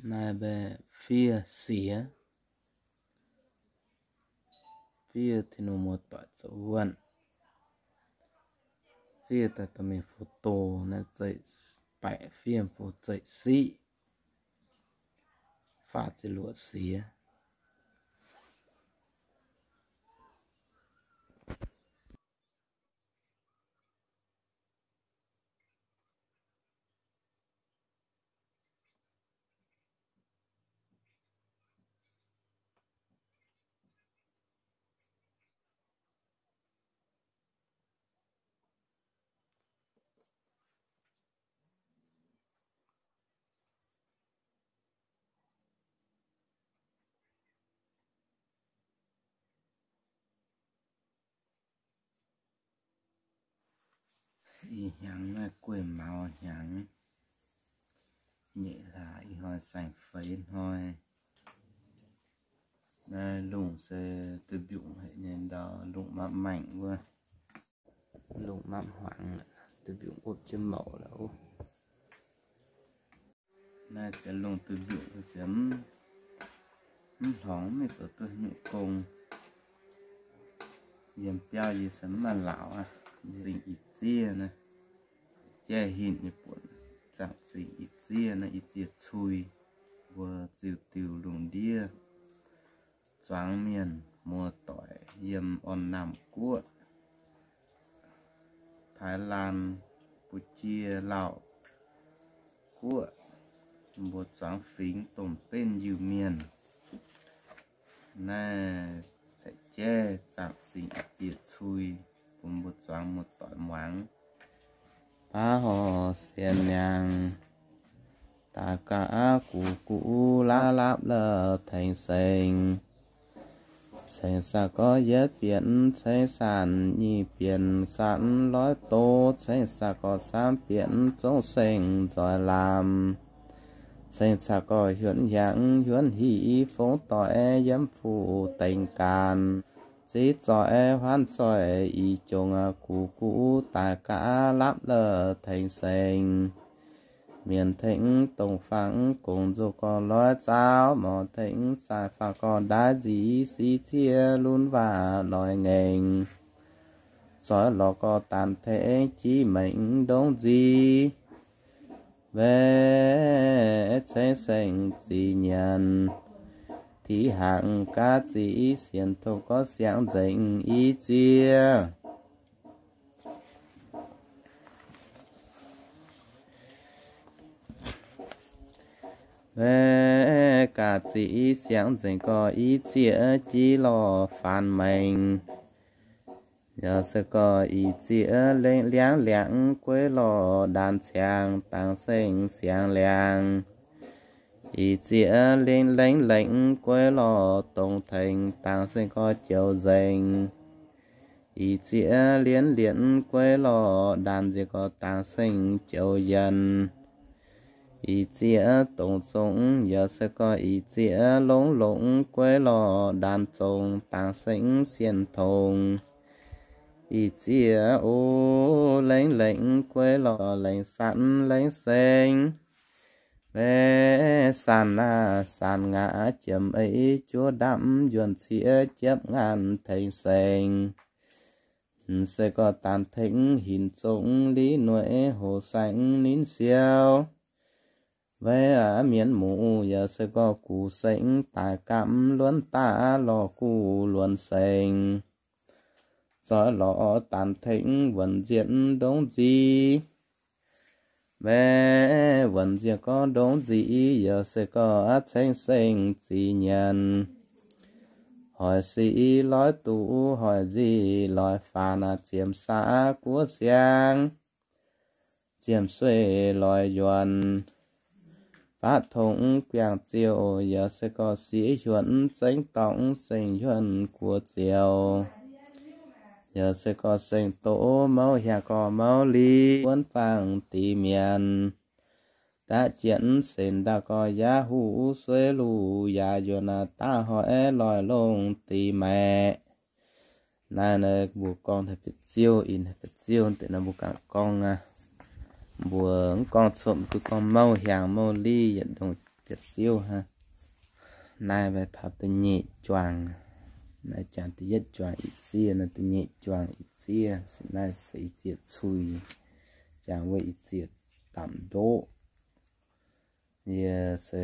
Naaiv mbaeqc fiev siex, fiev Tin-Hungh muoz-doic zoux wuonh, fiev daaih dorh mingh photo naaiv, baeqc fiev photo zeiv siqv, faah ziepc luoqc siex. Ih hnyangx naaiv guei maux hnyangx, nyeic hlaax ih hnoi saeng-feix hnoi. Naaiv lungh se duqv mbiungc haic nyei ndau, lungh mapv maengc wuov, lungh mapv hmuangx, duqv mbiungc wuov jienv mouc lorqc. Naaiv ziouc lungh duqv mbiungc ziouc mv hlongx, maiv zoux duqv nyungc gong. Yiem biauv yie se mv maaih laauc aqv. Zingh Ih Ziev naaiv, jaiv hinc nyei buonc, zaangc Zingh Ih Ziev naaiv, Ih Ziev cui, mbuo ziux diuh lungh ndiev zuangx mienh muoz-doic yiem Orn Naamh Guoqv, Taiv Lan, Mbu'jie, Lauv Guoqv, mbuo zuangx fingx domh benv Iu-Mienh. Naaiv ceix jaiv zaangc Zingh Ih Ziev cui, bun mbuo zuangx muoz-doic muangx. Baav horc sienx niangx, daaih gaav gux guv laapv laapv la'tengx seng. Ceng saa gorx yietv bienc ceng saanh, nyic bienc saanh loiv doz, ceng saa gorx saam bienc zongv seng nzoih lamz. Ceng saa gorx hiuonv hiaangx hiuonv hic fongv doic yiem fuqv dengx gaanv. Ziv zoih huaanv zoih ih jongc, gux guv daaih gaav laapv la'tengx seng. Mienh tengx dongh fangx gongx nzoh gorx loiv zaauv, morc tengx saai faah gorx ndaaiv nzic, sic zieqv lunv waac noic ngaengc. Zoih lorz gorx daanh tengx jiex maengc ndongc nzic. Maiv ceng seng zic nyanc, tiqv hangx gaav zic sienx tong gorx siangx nzengc Ih Ziev. Maiv gaav zic siangx nzengc gorx Ih Ziev jiex lorz faanx maengc. Yaac se gorx Ih Ziev lengh liangv liangv gueiv lorz ndaanx ciangx dangx seng siangx liangx. Ih Ziev lengh lengh lengh gueiv lorz dongh tengx dangx seng gorx joux nzengc. Ih Ziev lienv lienv gueiv lorz ndaanx nzengc gorx dangx seng joux yienc. Ih Ziev dongh zongx yaac se gorx Ih Ziev longx longx gueiv lorz ndaanx zongx dangx seng sienh tongx. Ih Ziev o, lengh lengh gueiv lorz lengh saanh lengh seng. Maiv saanh naaiv saanh ngaqv jiemx eix juov ndapv yuonh ciev jiepv ngaanh tengx seng. Se gorx daanh tengx hinc zongx liv nueic hoc saeng ninh siou. Maiv aqv mienv muoz yaac se gorx gux seng daaih gapv luonx daav lorh guv luonx seng. Zoih lorz daanh tengx wuonc nzienv ndongc nzic. Maiv wuonc nzienv gorngv ndongc nzic yaac se gorx ceng seng zic nyanc. Hoic sic loiv duqv hoic nzic loic faanx, ziemx saav guoqv siang, ziemx sueih loic yuonc, baqv tong guangc ziouc yaac se gorx siex hiuonc zengv dorngx seng hiuonc guoqv ziouc. Yaac se gorx seng doz mouv hiaang gorx mouv li wuonv fangx dix mienz. Da'jienv senx ndau gorx yaav huv sueiv luv yaac yuonc da'hoic loic longx dix maeqc. Naaiv mbuo gorngv haaix bieqc ziouv, ih haaix bieqc ziouv deix naaiv mbuo ganh gorngv aqv. Mbuo mv gorngv cuotv, mbuo duqv gorngv mouv hiaang mouv li yietc ndongc Yietc ziouv hnangv. Naaiv mbaih taux da'nyeic juang. Naaiv jangx da'yietv juang ih zieqv, naaiv da'nyeic juang ih zieqv. Se naaiv se ih zieqv cui, jangx wuov ih zieqv daamh ndoqv. Yie se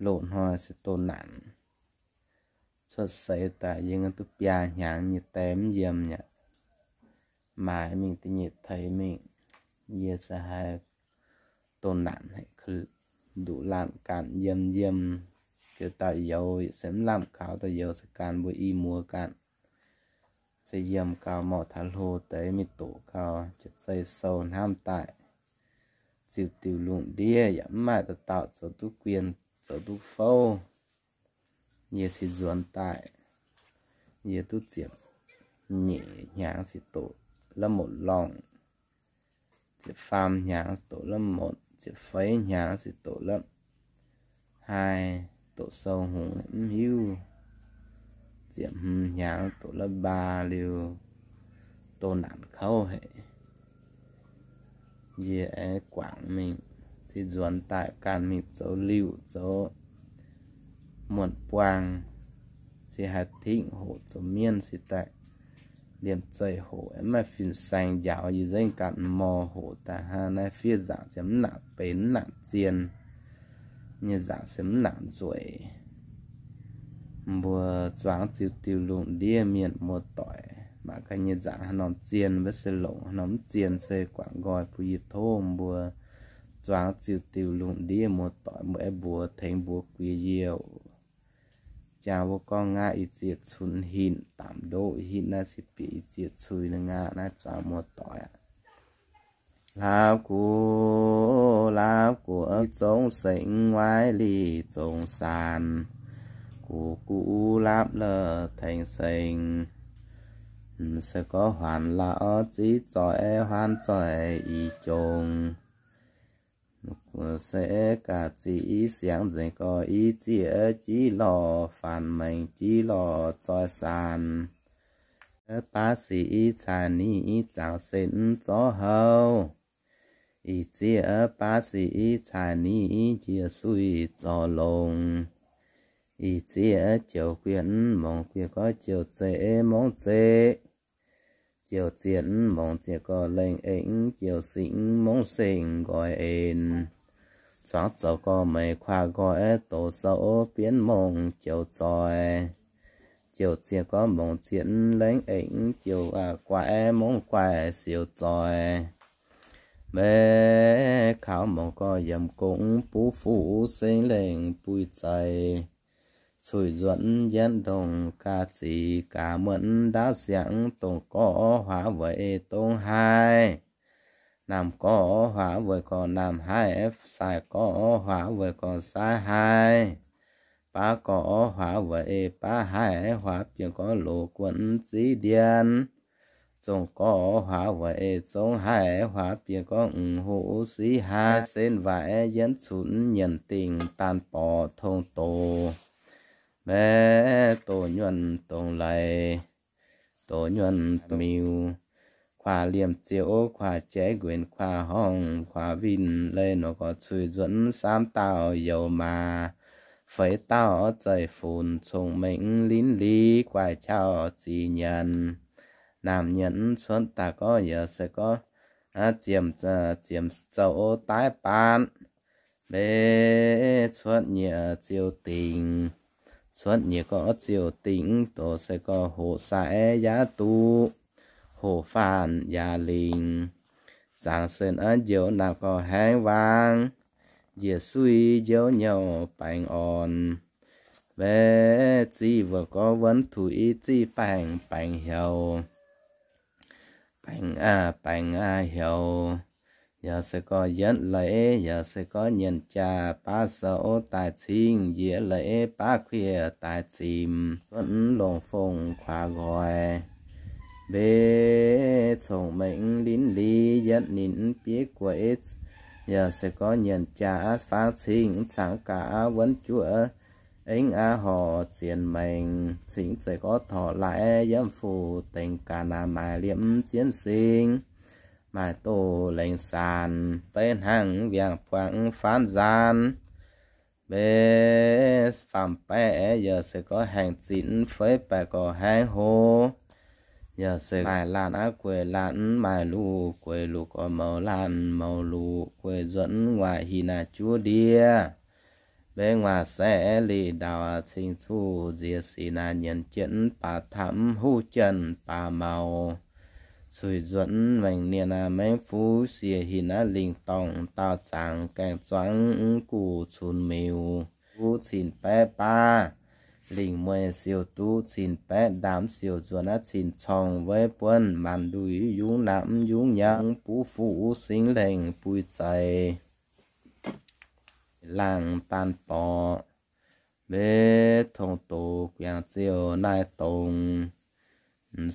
loz-hnoi se doh naanc. Cuotv seix daaih yie duqv biaa hnyangx nyei die mv yiem aqv. Maaiz mingh da'nyeic teix mingh, yie se haiz doh naanc haic, nduqc laanh ganh yiem yiem. Jiex dauh youz se mv lamh kaux, dauh youz se ganh mbuo i muoz ganh. Se yiem gau, mouc taux hlo deix mingh doqc gau, jiex zei sou hnamv daaih. Ziux diuh lungh ndiev yaac mv maaih dauh dauh zoux duqv guien, zoux duqv fouv. Yie se nzuonx daaih, yie duqv ziepc nyeic hnyangx se doqc la'motc lorngh, ziepc faam hnyangx doqc la'motc, ziepc feix hnyangx se doqc la'haaix, doqc sou hngongx mv hiuv, ziepc hmz hnyangx doqc la'baa liuz, doh naanc kouv haic. Yie aengx guangc mingh, se nzuonx daaih ganh mingh zoux liuh zoux muonc buang, se haih tingv hoqc zoux mienv se daaih. Liemh zeih hoqc maiv fin-saeng njaaux, yie nzengc ganh mor hoqc daaih hnangv naaiv fiev nzaangc ziouc mv nangc benx mv nangc zien. Nyei nzaangc se mv nangc nzueic. Mbuo zuangx ziux diuh lungh ndiev mienh muoz-doic, mangc gaax nyei nzaangc haaix norm zien, mbuo se longc haaix norm mv zien se guangc nqoi bun yie tov mbuo. Zuangx ziux diuh lungh ndiev muoz-doic, mbuo aengx mbuox tengx mbuox guiex yie oc. Jangx mbuo gorngv ngaatv ih zieqc cunx hinc, daamh ndoqv hinc naaiv se bieqc ih zieqc cui naaiv ngaatv naaiv zuangx muoz-doic aqv. Laapv guoqv, laapv guoqv zong sengx, waaiv lic zong saanx, guv guv laapv la'tengx sengx. Se gorngv huaanx laauv ziv zoih, huaanx zoih i jongx. Se gaax zic i siangx nzengc gorx, i zieqv jiv lorh faanx maengx, jiv lorh zoih saanx. Baav sic i caaix ni i zaangc sen zorv houv. Ih zieqv baav sic i caaix ni i njiec suiv zorc longx. Ih zieqv joux guieqv mv mongx guieqv gorx joux zeqc mongx zeqc. Joux zieqv mv mongx zieqv gorx lengh eix joux singx mongx sengx nqoi en. Zuangx zoux gorx meix kuaaiv nqoi doz sou bienv mongx joux zoih. Joux zieqv gorx mongx zieqv lengh eix joux guaix mongx guaix siou zoih. Meix kaux mongx gorx yiem gong buv fuqv sengx lengh buix zeix. Cuix nzuonx yienv ndongh ga'zic ga'muonz ndaauv siangx dongh gorx huaax weic dongh haaix. Naamh gorx huaax weic gorx naamh haaix, sai gorx huaax weic gorx sai haaix. Baav gorx huaax weic baav haaix, huaax bieqc gorx loz guonc ziv ndien. Zong gorx huaax weic zong haaix, huaax bieqc gorx m'hoqc siv haaix. Sen waaic yienv cunx nyienc dingh daan borqc tong doz. Meix doz nyuonh dongh leiz, doz nyuonh miuc, kuaaiv liemh ziouc kuaaiv jaiv nquenc, kuaaiv horngh kuaaiv winh, leih nor gorx cuix nzuonx samv dauh youz maaz, feix dauh zeiv-fun, cong-mengh linv li guaix qauv ziqc nyanc. Naamh nyanc cuotv daaih gorx yaac se gorx ziemx, ziemx zoux daaih baanc. Meix cuotv nyei ziouc dingc, cuotv nyei gorx ziouc dingc, doz se gorx hoqc sai yaav duqv, hoqc faanh yaav lingc. Zaangc sen aqv njoux naamh gorx haengv waang, njiec suiv njoux nyouh baengh orn. Meix ziqv wuov gorx wuonv tuix i ziqv baengh, baengh heuc, baengh aav, baengh aav heuc. Yaac se gorx yietv leiz, yaac se gorx nyienc jaax, baav sou daaih cingv, njiec leiz baav kuiv daaih zimc, cuotv longc fong kuaaiv nqoi. Meix cong-mengh linv li yietv ninh bieqv gueix. Yaac se gorx nyienc jaax faang cingv, cangx gaax wuonv juoqv, aengx aav horc zienx maengx, cingx zeiz gorx torqc laaix yiem fuqv dengx gaax naaic maaic liemh zien sing. Maaih doz lengx saanx, beiv hnangv wiangh buangv faanv nzaanx. Mv baac faam-baeqv yaac se gorngv haengh zinh feiv baeqc gorx haengv hlo. Yaac se maaih laanh aqv gueix laanh mv maaih luqc, gueix luqc gorx mouz laanh mouz luqc, gueix nzuonx nguaaic hinc naaic juov ndie. Mv baac nguaaic saeqv liuz ndau cing zuqc nziex sic naaic nyienz jienv baac tamv huv jienh baac maux. Cuix nzuonx mengh nienh aav maengv fuv siex hinc naaiv lingh dorngh daauh zaangc gaengh zuangv mv guv cunx miuc. Duqv cin-baeqv baav lingh mueiz siouc duqv cin-baeqv ndaamv siouc nzuonx aqv cin-corngh weiv buonv maanc nduih yungv naamv yungv nyangv buv fuqv singx lengh buix zeix laangh daan borqc. Mv baac tong doz guangc ziouc naaiv dongz.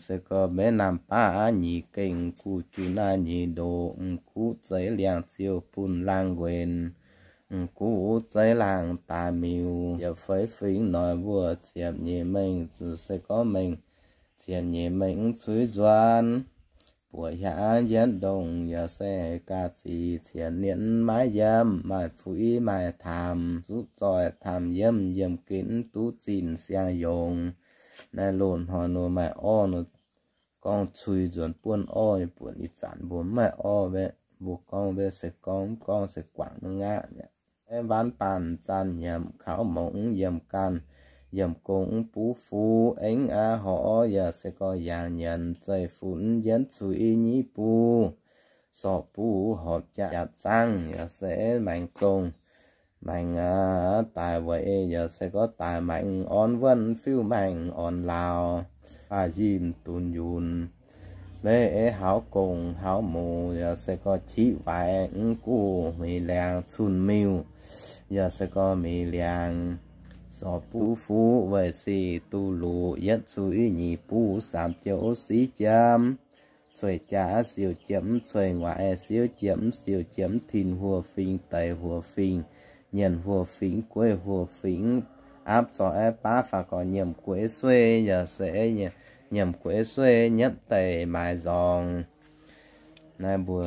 Se gorngv mv baac naamh baav nyic gengh guv junh naaiv nyei ndoqc, guv zeiv liangh ziouc bun laangh nquenc, guv zeiv laangh daaih miuc. Yaac feix fingx noic mbuo ziepc nyeic mengh, se gorngv mengh ziepc nyeic mengh mv cuiv nzuonx. Buoqc hiaangx yietv ndongh yaac se gaax zic cien nienh maiv yiem, maaih fuix maaih taamh, zuqv zoih taamh yiem, yiem gitv duqv zinh siang yongc. Naaiv loz-hnoi nor maaih orv nor gorngv cui nzuonx buonv orv, buonc ih zanc mbuo mv maaih orv, mbuo gorngv se gorngv, mv gorngv se guangc nor ngaqv. Mv baac baanh zaanh nyiemc kaux mongc yiem ganh, yiem gong buv fuqv aengx aqv horc yaac se gorngv yangh nyienz zeiv-fun yienv cuix nyiv buv, sorc buv horpc jaax zangv yaac se maengx zong, maengx aqv daaih weic yaac se gorngv daaih maengx orn wuonv fiuv maengx orn laauh, baac yinh dunx yunc. Mv baac hauv gong hauv moz yaac se gorngv qiqv waaic mv guv mingh liangx cun-miuh, yaac se gorngv mingh liangx sorc buv fuqv weic sic duqv luqc yietv cuix nyic buv saamv jouv siv jiem, cueiz jaax siouc jiem, cueiz nguaaic siouc jiem, siouc jiem tin huoqv fingx, deix huoqv fingx, nyienc huoqv fingx, gueiv huoqv fingx, aapv zoih baav faaux gorx nyiemc gueix sueih, yaac se nyiemc gueix sueih nyiemv deix maaiz nzorngx. Naaiv mbuo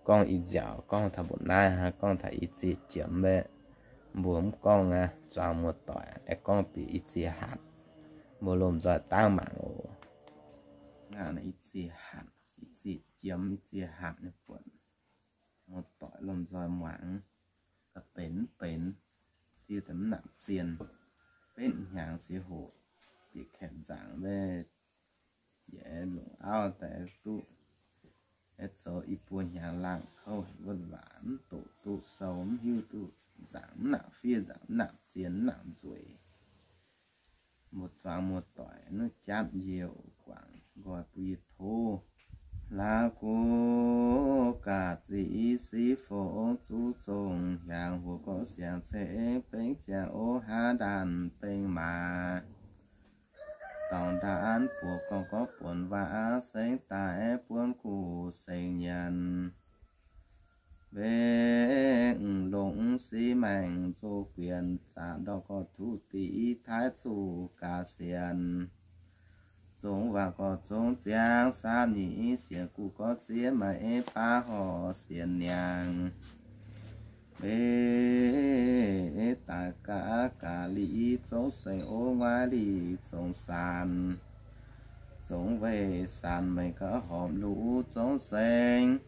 gorngv ih nziaauc gorngv taux mbuo naaiv hnangv, gorngv taux i ziex jiemx mbaeqv, mbuo mv gorngv aqv, zuangx muoz-doic aengx gorngv bieqc i ziex hatc, mbuo lomh nzoih dangv mangc oc. Naaiv i ziex hatc, i ziex jiemx, i ziex hatc nyei buonc, muoz-doic lomh nzoih muangx, ga'benx mv benx, fiev daaih mv nangc zien, benv hnyangx ziex hoc, bieqc kaeqv nzaangc mbaeqv, yaac longc auv daaih duqv, aengx zoux i buo hnyangx laangh kouv wuov waac mv doqc duqv sou, mv hiuv duqv nzaangc mv nangc fiev, nzaangc mv nangc zien, mv nangc nzueic. Mbuo zuangx muoz-doic nuov jatv youc guangc nqoi bun yie tov. Laauv gu gaax zic siv fongx zuqv zongh hiaangx huoqv gorqv siangx ceng bengv ziangx ov haav ndaanh dengh maaz. Dorngx ndaanh buoz gorngv gorngv buonc waac sengx daaih buonv guv sengx nyanc. Mbenc longx siv maengc nzoh guenc zaqc ndorh gorqv tuv diqc taaix zuqc gaax sienx. Zongx waac gorqv zongx ziangx saapv nyic sienx guv gorqv ziex maaih eiv baav horh sienx niangx. Mbenc daaih gaax gaax lic zongx sengx ov nguaaiv lic zongx saanx. Zongx weih saanx mengh gauh horpc luc zongx sengx.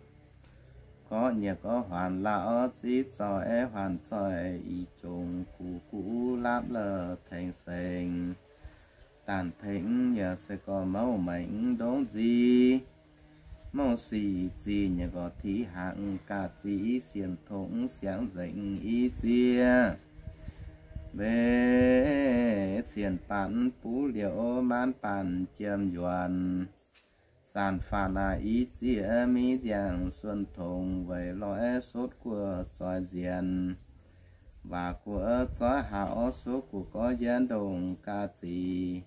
Gorqv nyiec gorqv huaanc lauh ziv zoih huaanc zoih i jongx guv guv lapv la'tengx sengx. Daanh tengx yaac se gorqv mouv maengx ndongv nzic. Mouv sic zic nyiec gorqv tiqv hangx gaax zic sienx tongx siangx nzengc i ziex. Mbenc cien baanh buv liouc maanv baanh jiem yuonc. Saanh faanh aac i ziex mi nziangh suonx tongx weic lorz sotv guoqv zoih nzienx. Waac guoqv zoih haaix orv sotv guoqv gorqv yienv ndongh gaax zic.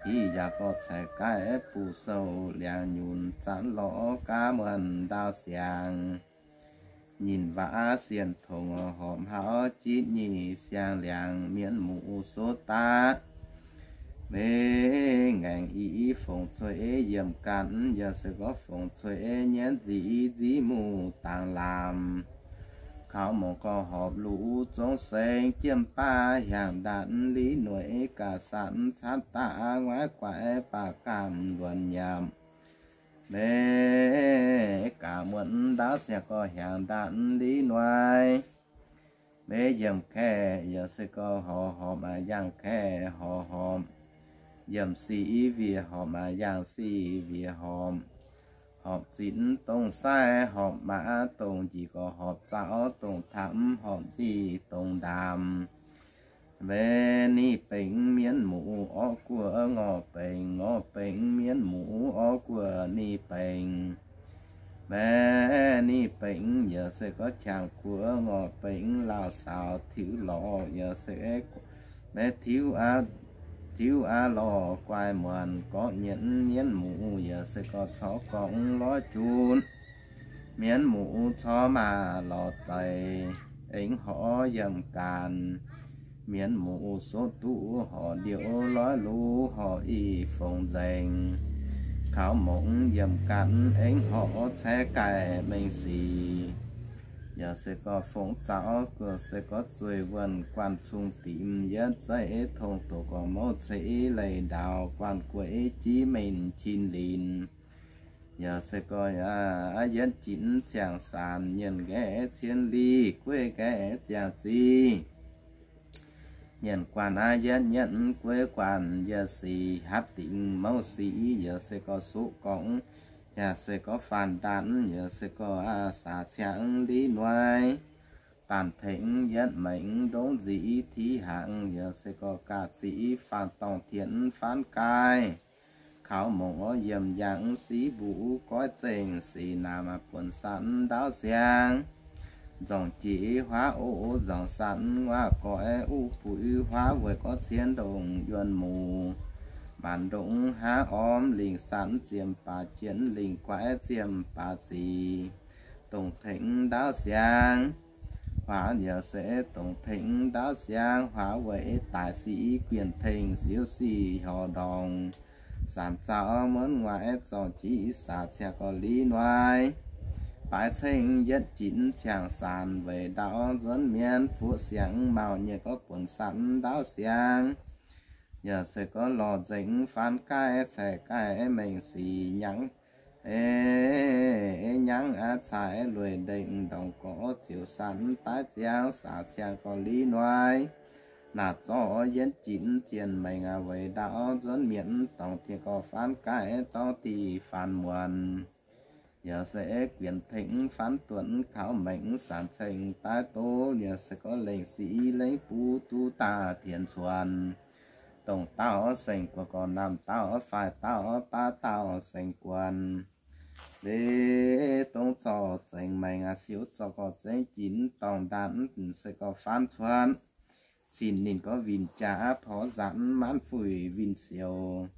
Hiv yaac gorqv caic gaaix buv sou liangx nyunc zanv lorz gaax muonc ndau siangx. Nyinh waac sienx tongx horpc haaix orv jitv nyic siang liangx mienv muqc sotv daaih. Mbenc ngaengc i fongc cuei eiv yiemc ganh, yaac se gorqv fongc cuei eiv nyienv nzic i nziv muqc dangx lamz. Kaux mongc gorx horpc luc zong seng jiem baav hiaangx ndaatv li noic ga'sanv camv daaih nguaaiv guaix baac gamh luonx nyanc. Maiv gaax muonc ndaauv siang gorx hiaangx ndaatv li noic. Maiv yiem kaeqv yaac se gorx horpc horpc, yangh kaeqv horpc horpc, yiem sic wiev horpc, yangh sic wiev horpc. Horpc zitc dongh sai horpc maac dongh njiec gorx horpc zaux dongh tamv horpc nzic dongh ndaamc. Maiv ninh benx mienv muoz orv guoqv ngorc benx, ngorc benx mienv muoz orv guoqv ninh benx. Maiv ninh benx yaac se gorx qangx guoqv ngorc benx laauh saaux tiux lorz yaac se maiv tiux aqv, tiux aqv lorz guai muonc gorqv nyienz mienv muoz yaac se gorx corc gorngv lorz junc. Mienv muoz corc maaih lorz deix, aengx horc yiem gaanx. Mienv muoz soqv duqv horc ndiouv lorz luv horc i fongc nzengc. Kaux mongc yiem gaanx aengx horc caeqv gaaih mengh sic. Yaac se gorx fongc zaux se gorx zueih wuonh guanh cung dimx yietv zeiv tong doqc gorx mouv ceix leiz ndaaux guanh gueix jiv mengh qin linc. Yaac se gorx yietv jitv ciangx sanc nyienz nqaeqv cien li gueiv nqaeqv ziangh zic. Nyienz guanh aqv, yietv nyienv gueiv guanh yaac sic hapv dingc mouv sic, yaac se gorx suqv gorngv, yaac se gorx faanh ndaanv, yaac se gorx saax ciangv li noic. Daanh tengx yietv maengx ndongv nzic tiqv hnaangx, yaac se gorx gaax ziqv faanh dorngh tienx faanv gaaih. Kaux mongc orv yiem yangh siv mbuv goiv zengc sic naamh buonc sanv ndaauv siang. Nzorngc jiex huaav oc, nzorngc sanv nguaaiv goiv uv buix huaav weic gorx cien ndongc yuonh muc. Maanc ndongc haav ormx lingc sanv ziemx baac jienv lingc guaix ziemx baac zic. Dongh tengx ndaauv siang huaav yaac se dongh tengx ndaauv siang huaav weic daaih sic guienh tengx siouv sic horc ndorngc. Sanc zaux muonv nguaaiv zorngh jiex saax ciangv gorx li noic. Baaix ceng yietv jitv ciangx sanc weic ndaauv nzuonx mienv fuqv siangx mauh nyei gorx buonc sanv ndaauv siang. Yaac se gorx lorz nzengc faanv gaaih caeqv gaaih mengh sic nyangv, nyangv aqv caaix lueic ndengc ndorngc gorx ziouc sanv daaih ziangx saax ciangv gorx li noic. Naaic zorqv yietv jitv zienh maengc weic ndaauv nzuonx mienv dorngc tien gorx faanv gaaih dorngv diqc faanv muonc. Yaac se guienh tengx faanv duonx kaux maengx sanc ceng daaih doz, yaac se gorx lengc sic lengc buv duqv daaih tienx cuonx. Dongh dauh seng guonx gorx naamh dauh faix dauh baav dauh seng guonx. Maiv dongh zorqv zengx maengc aqv, siouv zorqv gorx zengx jitv dorngh ndaanv se gorx faanv cuonx. Cin ninh gorx winh jaax porv nzanc maanv fuix winh sioux.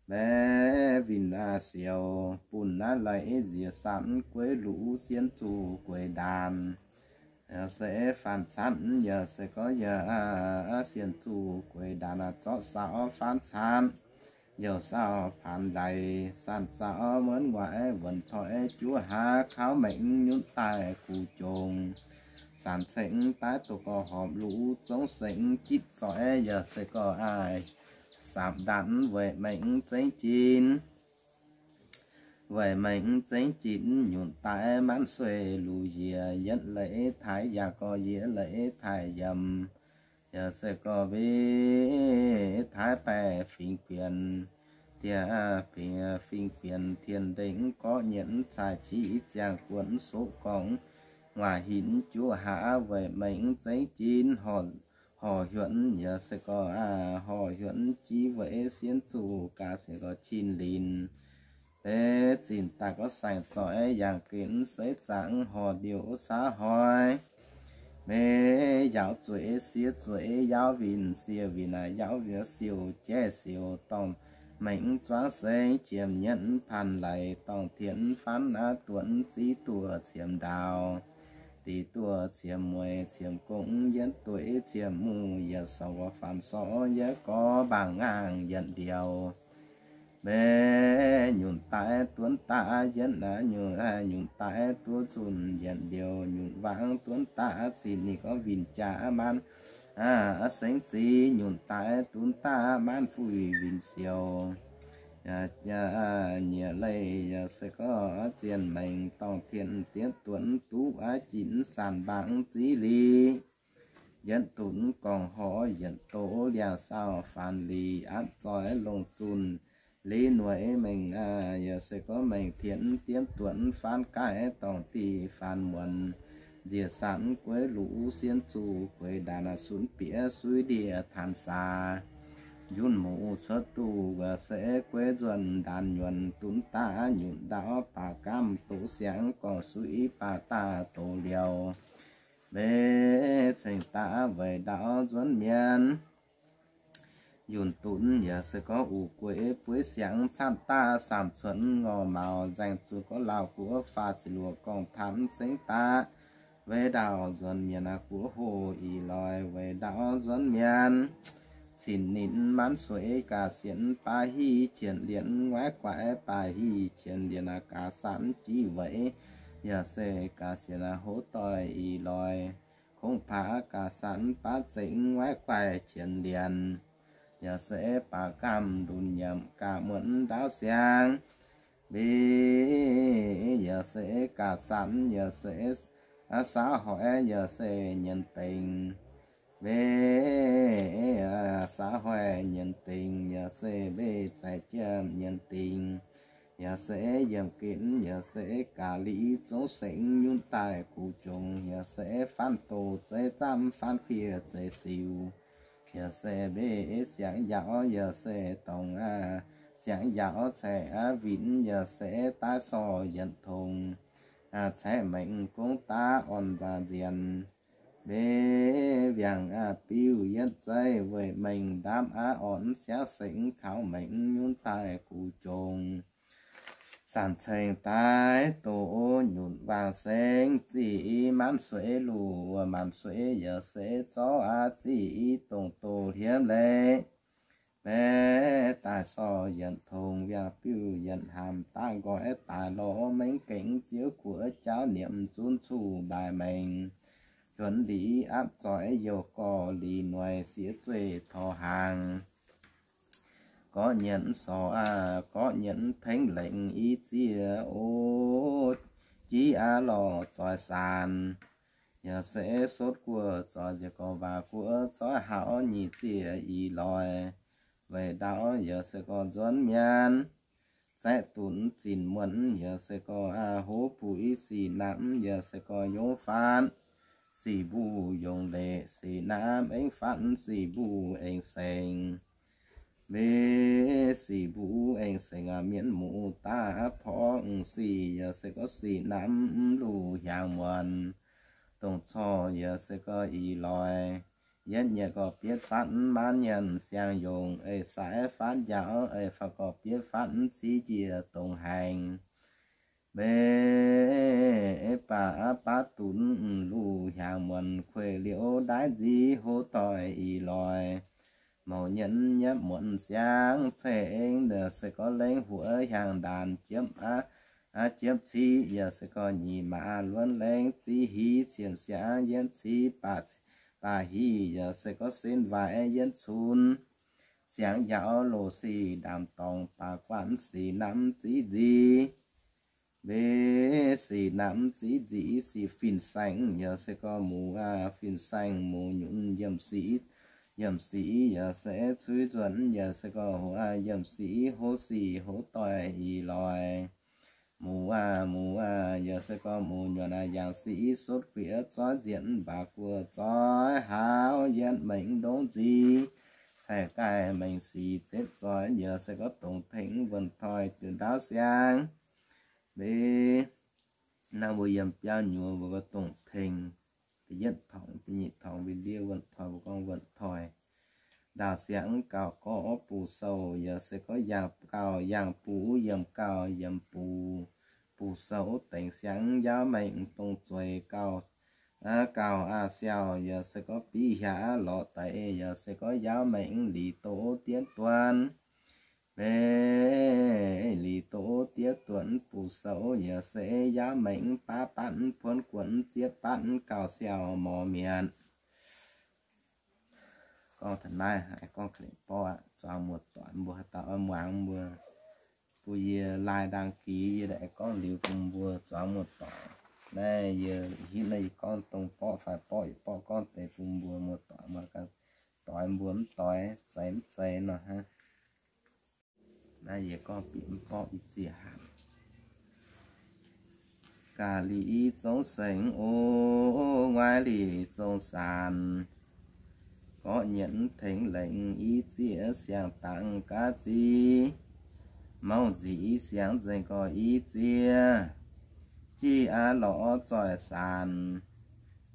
Maiv winh aqv sioux bun naaiv lai nziex sanv gueiv luv sien zuqc gueix ndaanc. Se faanv caanv yaac se gorx yaac sien zuqc gueix ndaanc aqv, zorqv saaux faanv caanv. Youh saauh paanx laic sanc zaux muonv nguaaiv wuonc toi juov haav kaux maengx nyunc daaih guv jongx. Sanc ceng daaih doqc gorx horpc luv zong sengx jitv zoih yaac se gorx aaih, saapc ndaanv weic maengx zengx jin. Weic maengx zengx jin nyunc daaih maanv sueih luc njiec yietv leiz taaix yaac gorx yietv leiz taaix yiem. Yaac se gorx mbiv taaix baeqc fingx bienx, dieh fingx bienx tien ndengc gorqv nyienz caaix jiv ziangh guonx soqv gorngv, nguaaic hinc juov haav weic maengx zengx jin horc, horc hiuonx, yaac se gorx horc hiuonx jiv weic sien zuqc gaax se gorx qin linc. Beiv zinh daaih gorx saeng zoih yangh genv seix zaangc horc ndiouv saav hnoi. Maiv yaauv zueiz siev zueiz yaauv winh siev winh aac yaauv winh siouc jaiv siouc dorngh maengx zuangv sengx qiemx nyienz paan laic dorngh tienx faanv aav duonx ziv duoh qiemx ndaaux. Dic duoh qiemx mueiz qiemx gong yienv dueiv qiemx muh yietc sorc gorx faanv sorc yietv gorx mbaangc ngaangc yietc ndiouc. Mbenc nyunc daaih duonv daaih yietv naaiv nyunc, nyunc daaih duqv zunh yietv liouh nyunc wangv duonv daaih cin ninh gorngv winh jaax maanc sengx zic nyunc daaih duonv daaih maanc fuix winh siouc. Nyieqc leih yaac se gorngv zien mengh dorngh tien diev duonv duqv aqv jinx sanc mbaangc ziv li. Yietv dunx gorngv horc yietv doz liangh saauh faanx lic apv zoih longc zunh liz nueiz mengh, yaac se gorngv mengh tien diev duonv faanx gaaix dorngh diqv faanx muonz nzieqc sanx gueix luc sien zuqc gueix ndaanx sunv bieqc suiv ndie taanx saax. Njunv muc cuotv duqv se gueix nzuonx ndaanx nyuonx dunv daaih nyunc ndau baac gamh doqc siangx gorngv suiv baac daaih doqc liouh. Mbenc ceng daaih weic ndau nzuonx mienh. Yunh dunv yaac se gorngv uqc gueix bueiv siangx camv daaih samh cuotv ngorc maux nzaeng zuqc gorngv lauh guoqv faah ziepc luoqc gorngv tanx zengv daaih. Weic ndau nzuonx mienh guoqv hoh ih loix weic ndau nzuonx mienh. Cin ninh maanc sueiv gaax sienx baac hiv qienx lienx, nguaaiv guaix baac hiv qienx lienx, gaax sanx jiv weic yaac se gaax sienx hoz doic ih loix. Kungx paax gaax sanx baac zengx nguaaiv guaix qienx lienx, yaac se baac gamh lunx nyiemc gaax muonc ndaauv siang. Mbenc yaac se gaax sanx yaac se saav hoic yaac se nyienz dengx. Mbenc saav hoic nyienz dengx yaac se mbenc zaaix jiem nyienz dingc, yaac se yiem ginv yaac se gaax liz zongv sengx nyunv daaih guv jongx, yaac se faanv doz zeiv zamv faanv piev zeiv siux, yaac se mbenc siangx yaauv yaac se dongh siangx yaauv caeqv winx yaac se daaih sorh yienc tongx, caeqv mengh gongv daav orn nzaanx nzienx. Mbenc wiangh biuv yietv zeiv weic mengh ndaamv aqv orn siangx sengx kaux mengh nyunv daaih guv jongx. Sanc ceng daaih doz nyunc wangc sengx ziqc i maanc sueiv luc maanc sueiv yaac se zorqv aqv ziqc i dongh doz hliemv leiz. Mbenc daaih sorh yienc tongx wiangh biuv yienc hamc daaih nqoi daaih lorz mengh gengh ziouv guoqv jauv niemc zunv cuh mbaaix mengh, juonx liz apv zoix youh gorx liz noic siex zueih tor hnaangx. Gorqv nyienx sorc aqv, gorqv nyienx tengx lengc i ziex o, jiv aqv lorh zoix saanx. Yaac se sotv guoqv zoix nziec gorx waac guoqv zoix haux nyic ziex ih loix. Weic ndau yaac se gorx nzuonx mienh, zaeqv dunx zinh muonc yaac se gorx hoz buic sic namx yaac se gorx yungz faatv sic mbuo yungz leic sic namx aengx faatv sic mbuo aengx sengx. Mbenc sic mbuo aengx sengx aqv, mienh muoz daaih porv sic yaac se gorx sic namx mv luh hiaangx muonc, dongh corc yaac se gorx ih loix. Yietv nyei gorx bietv faatv maanc nyanc siang yongc, eix sai faatv njaaux, eix faatv gorx bietv faatv civ njiec dongh haengx. Mbenc baac baav dunx luh hiaangx muonc kueih liuz ndaaiv nziv hov doic ih loix. Mouc nyienx nyietv muonc siang ceng, se gorx lengh huoqv hiaangx ndaanx jiepv, jiepv civ yaac se gorx nyic maaz luonx lengh ziv hiv ciemx siangx yietv civ baac, baac hiv yaac se gorx sin waaic yietv cun. Siangx yaauv loz sic ndaamv dorngx baac guanh sic namx ziv nzic. Mbenc sic namx ziv nzic sic fin-saeng yaac se gorx muc, fin-saeng muc nyunc yiem sic, yiem sic yaac se cuiv nzuonx yaac se gorx yiem sic hov sic hov doic ih loix. Muc aac, muc aac, yaac se gorx muc nyuonh aac, yangh sic sotv guiex zoiv nzienx mbaac guoqv zoiv haaux yietv mengh ndongv nzic, caeqv gaaih mengh sic zepv zoih, yaac se gorx dongh tengx wuonh toiv diuh ndaauv siang. Mbenc naaiv mbuo yiem biauv nyuoz mbuo gorx dongh tengx da'yietv tongx, da'nyeic tongx, mbuo ndiev wuonh toiv, mbuo gorngv wuonh toiv. Ndaauv siangx gauh gorx buc sou, yaac se gorx yangh gauh yangh buc, yiem gauh yiem buc, buc sou dengc siangx yaav mengh dongh zueiz gauh, gauh aac siauh, yaac se gorx biv hiaav lorz deix, yaac se gorx yaav mengh lic doz diev duonv. Mv liz doqv diev duonc buv sou, yaac se yaav mengh baav batv buonv guonc zieqv batv gauh siau morc mietc. Gorngv taux naaiv, gorngv ka'lengc borqv aqv. Zuangx muoz-doic mbuo haaix dauh oix muangx mbuo, bun yie like đăng ký, yie aengx gorngv liuz bun mbuo zuangx muoz-doic. Naaiv yie hitv naaiv yie gorngv dongh borqv fai borqv, yie borqv gorngv deix bun mbuo muoz-doic, mbuo ganh doix mbuo mv doix, zeiz mv zeiz nor hnangv. Naaiv yie gorngv bieqc mv borqv i ziex hanc. Ga'lic zong sengx o, nguaaiv lic zong saanc, gorqv nyietv tengx lengc i ziex siang-dangx ga'ziex, mouv nzic siangx nzengc gorx i ziex, jiex aqv lorz zoih saanc,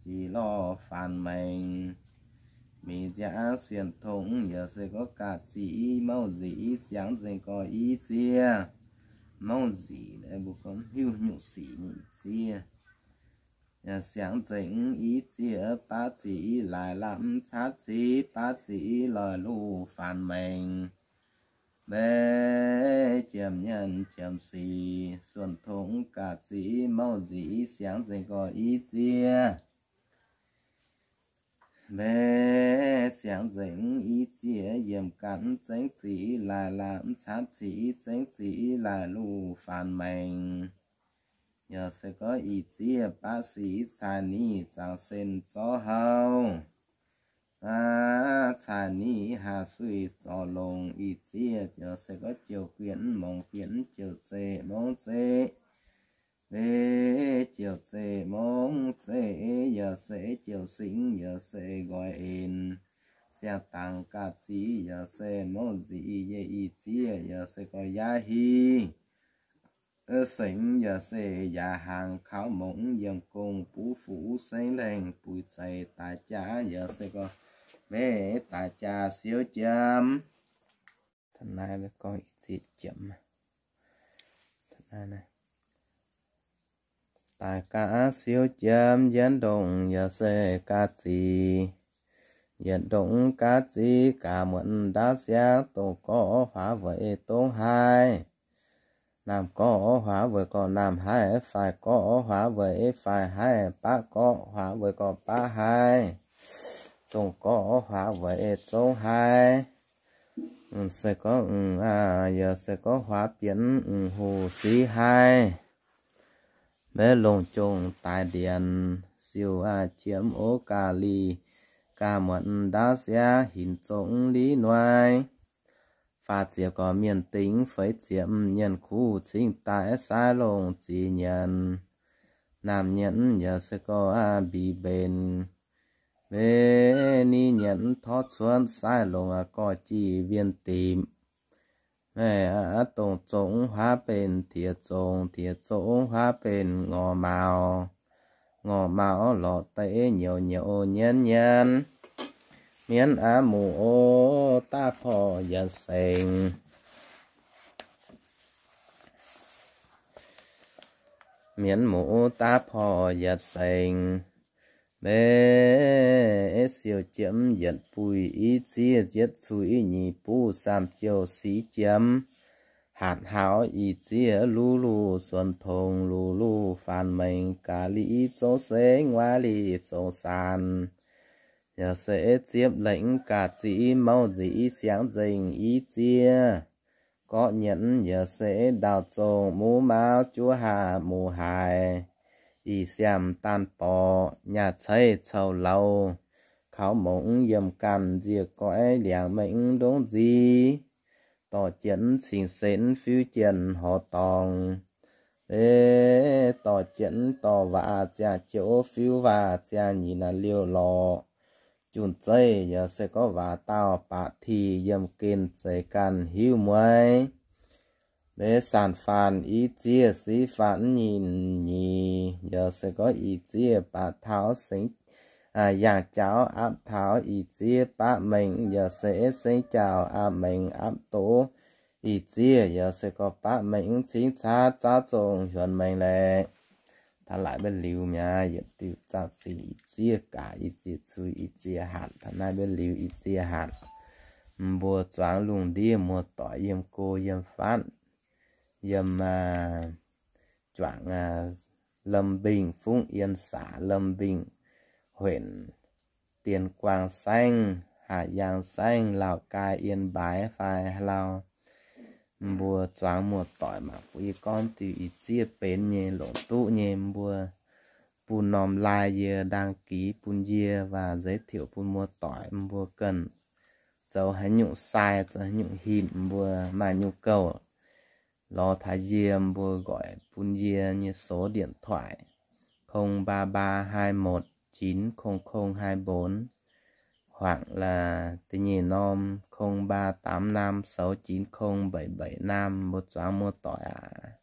jiex lorz faanx maengx, mingh nziaamv sienh tongx, yaac se gorngv ga'ziex mouv nzic siangx nzengc gorx i ziex, mouv nzic mbuo gorngv hiuv nyungc sic nyei i ziex, yaac siangx nzengc i ziex, baav zic laaix lamh caatv cic, baav zic loic luv faanx maengx, mbenc jiemh nyaanh jiemh sic, suonc tongx ga'ziex mouv nzic siangx nzengc gorx i ziex, mbenc siangx nzengc i ziex, yiemh ganh zengv zic laaix lamh caatv cic, zengv zic laaix luv faanx maengx, yaac se gorngv i ziex baav sic caaix nyic zaangc sen zorv houh, caaix nyic haah suiv zorc longc i ziex, yaac se gorngv jouh bienv mongc bienv jouh zeqc mongc zeqc, mbenc jouh zeqc mongc zeqc, yaac se jouh singx, yaac se nqoi en, siang-dangx ga'ziex, yaac se mouv nzic yie i ziex, yaac se gorngv yaav hingh sengx, yaac se yaac hnaangx kaux mongc yiem gong buv fuqv sengx lengh buix zeiz daaih jaax, yaac se gorngv mbenc daaih jaax siou jiem. Naaiv gorngv i ziex jiem. Daaih gaax siou jiem yietc ndongh yaac se ga'ziex. Yietc ndongh ga'ziex gaax muonc ndaauv siangx, dongh gorqv huaax weic dongh haaix, naamh gorqv huaax weic gorqv naamh haaix, faix gorqv huaax weic faix haaix, baqv gorqv huaax weic gorqv baqv haaix, zong gorqv huaax weic zong haaix, se gorngv yaac se gorngv huaax bienx huv sic haaix. Maiv longc jongc daaih ndienx, siou aqv jiem o ga'lic, gaax muonc ndaauv siangx hinc zong liv nuai. Faah ziepc gorqv mienh dingx, feix ziepc mienh kuv, cingx daaih sai longc zic nyienc, naamh nyienc yaac se gorqv aqv mbix mbenc, mbenc ni nyienc torv cuotv sai longc aqv gorqv jih wien dimc. Maiv aqv, dongh zong huaax benx tiex zong, tiex zong huaax benx ngorc maux, ngorc maux lorqc deix nyouc nyouc nyienz nyienz. Mienv aqv muqv o, daav porv yietc sengx. Mienv muqv daav porv yietc sengx. Mbenc siou jiem yietc buih i ziex, yietc cuix nyic buv saamv jouh sic jiem. Hatc haux i ziex luv luv suonc tongx, luv luv faanx maengx, ga'lic zong sengx, nguaaiv lic zong saanc. Yaac se ziepv lengc ga'ziex mouv nzic siangx nzengc i ziex. Gorqv nyienc yaac se ndau zong muv mauv juov haav muv haaix. Ih siaam daanh borqc nyaah ceix coux lauz. Kaux mongc yiem ganh nziec goiv liangx mengh ndongv nzic. Dorh jienv cing-senx fiuv jienv horqc dorngx. Mbenc dorh jienv dorh waac ziangh joux fiuv waac ziangh nyeic naaiv liouh lorqc. Junh zeiv yaac se gorngv waac dauh baac tih yiem gen zeiz ganh hiuv mueiz. Mbenc saanc faanx i ziex sic faanx nyinh nyeic yaac se gorngv i ziex baac taux sengx yangh jaux aapv taux i ziex baav mengh yaac se sengx jaux aapv mengh aapv doz. I ziex yaac se gorngv baav mengh cingx caav zaux zong hiuonx maengx laeqc. Taux laaic mbenc liuz mi'aqv, yietc diuh zaangc cing i ziex gaax i ziex cui i ziex hatc. Taux naaiv mbenc liuz i ziex hatc. Mbuo zuangx lungh ndiev muoz-doic yiem go yiem fatv, yiem juangc Lâm Bình, Phúc Yên xã Lâm Bình, huyện Tuyên Quang saengv, Hà Giang saengv, Lào Cai, Yên Bái fai Lao, mbuo zuangx muoz-doic mangc bun yie gorngv diuh ih zieqv benx nyei, longc duqv nyei, mbuo bun norm like yie, đăng ký bun yie, và giới thiệu bun muoz-doic mbuo ganh zoux haaix nyungc sai, zoux haaix nyungc hinh, mbuo maaih nhu cầu lorz taux yie, mbuo nqoic bun yie nyei số điện thoại: không ba ba hai một chín không không hai bốn, hoặc là da'nyeic norm không ba tám năm sáu chín không bảy bảy năm. Mbuo zuangx muoz-doic aac.